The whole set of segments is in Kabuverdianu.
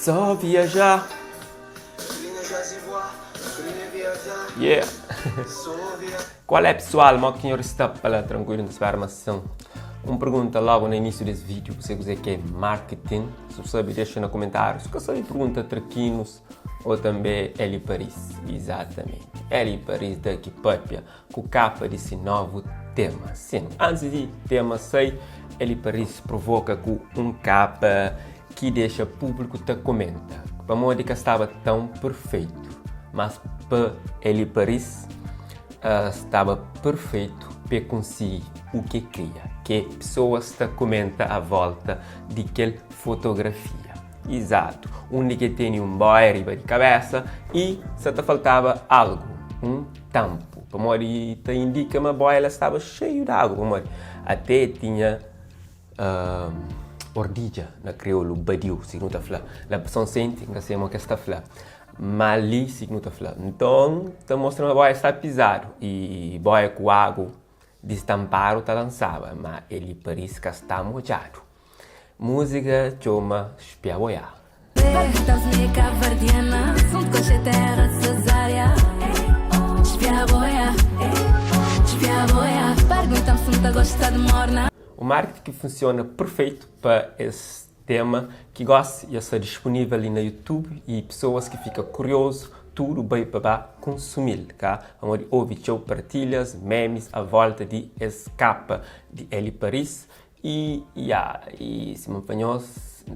Só viajar. Yeah. Qual é pessoal, mo ki nhor sta pa la tranquilo, n ta spera ma sim. Un pergunta logo na início desse vídeo, você kuzê que é marketing? Se bu sabe, deixa na comentário. Se ka sabe, pergunta Traquinos ou também Eli Paris. Exatamente. Eli Paris daqui papia ku kapa di si novu tema. Sim, antis di tema sai, Eli Paris provoka ku un kapa ki dexa públiku ta komenta pamodi ka staba tão perfeitu. Mas pa Eli Paris uh, staba perfeitu pa konsigi u ki kria, ki pessoas ta komenta a volta di kel fotografia. Exato, undi ki tene un boia riba di kabesa e sa ta faltaba algo, un tampo, pamodi ta indica ma boia la staba cheio de água, pamodi até tinha uh, ordidja na kriolu badiu, si nu ta fla. La São Sente, nka sei mo que sta fla. Ma li si nu ta fla. Então, ta mostra ma boia está pisado e boia ku água destampado ta lançaba, ma ele Paris ka está molhado. Música chama Espia Boia. Perguntam-se cabo-verdiana, sou de coxa terra de Cesária. Espia boia, espia boia. Perguntam-se se não gosta de morna. O marketing que funciona perfeito para esse tema que gosta e está disponível ali na YouTube e pessoas que ficam curioso tudo bem para consumir, tá? Onde ouve show partilhas, memes à volta de escapa de Eli Paris e yeah, e se me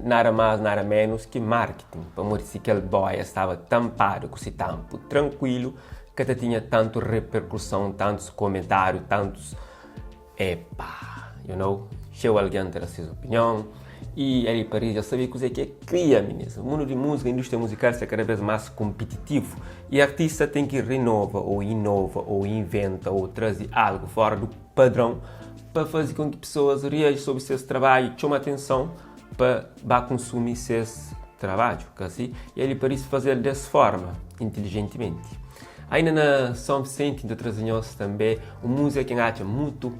nada mais nada menos que marketing. Para se aquele boy estava tampado com esse tampo tranquilo, que até tinha tanto repercussão, tantos comentários, tantos epa, you know, chegou alguém ter a sua opinião e ali Paris já sabia que o que é cria, meninas. O mundo de música, a indústria musical está cada vez mais competitivo e artista tem que renova ou inova ou inventa ou trazer algo fora do padrão para fazer com que pessoas reajam sobre seu trabalho, chamem atenção para vá consumir seus trabalho, assim? E ele Paris fazer dessa forma, inteligentemente. Ainda na São Vicente, de trazemos também uma música que acha muito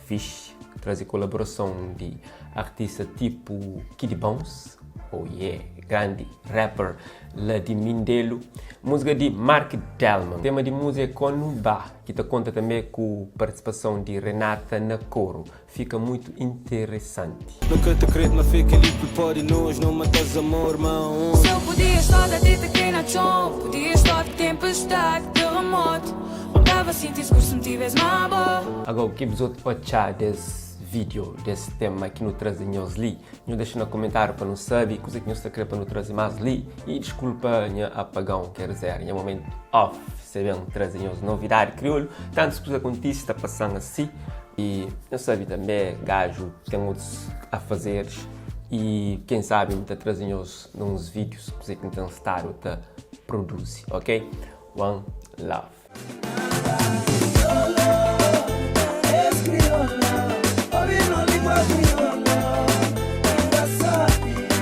fixe, trazer colaboração de artista tipo Kid Bones, oh yeah, grande rapper lá de Mindelo. Música de Mark Delman. Tema de música é Conubá, que te conta também com participação de Renata Nacoro. Fica muito interessante. Nunca te querer, mas fica ali pode nós, não matas amor, mão. Se eu podia estar a ti te querer na chão, podia estar de tempestade, terremoto. Não tava a sentir seguro se me tivesse má boa. Agora, o que vos achar desse vídeo, desse tema que nos trazemos ali? Não deixa no comentário para não saber, coisa que não está querendo para não trazer mais ali. E desculpa, nha apagão, quer dizer, em momento off, se bem trazemos novidade crioulo, tantas coisas acontecem, está passando assim. E eu sabe também, gajo, tem outros a fazer e quem sabe me tá trazendo uns vídeos que você tem estado a produzir, ok? One love.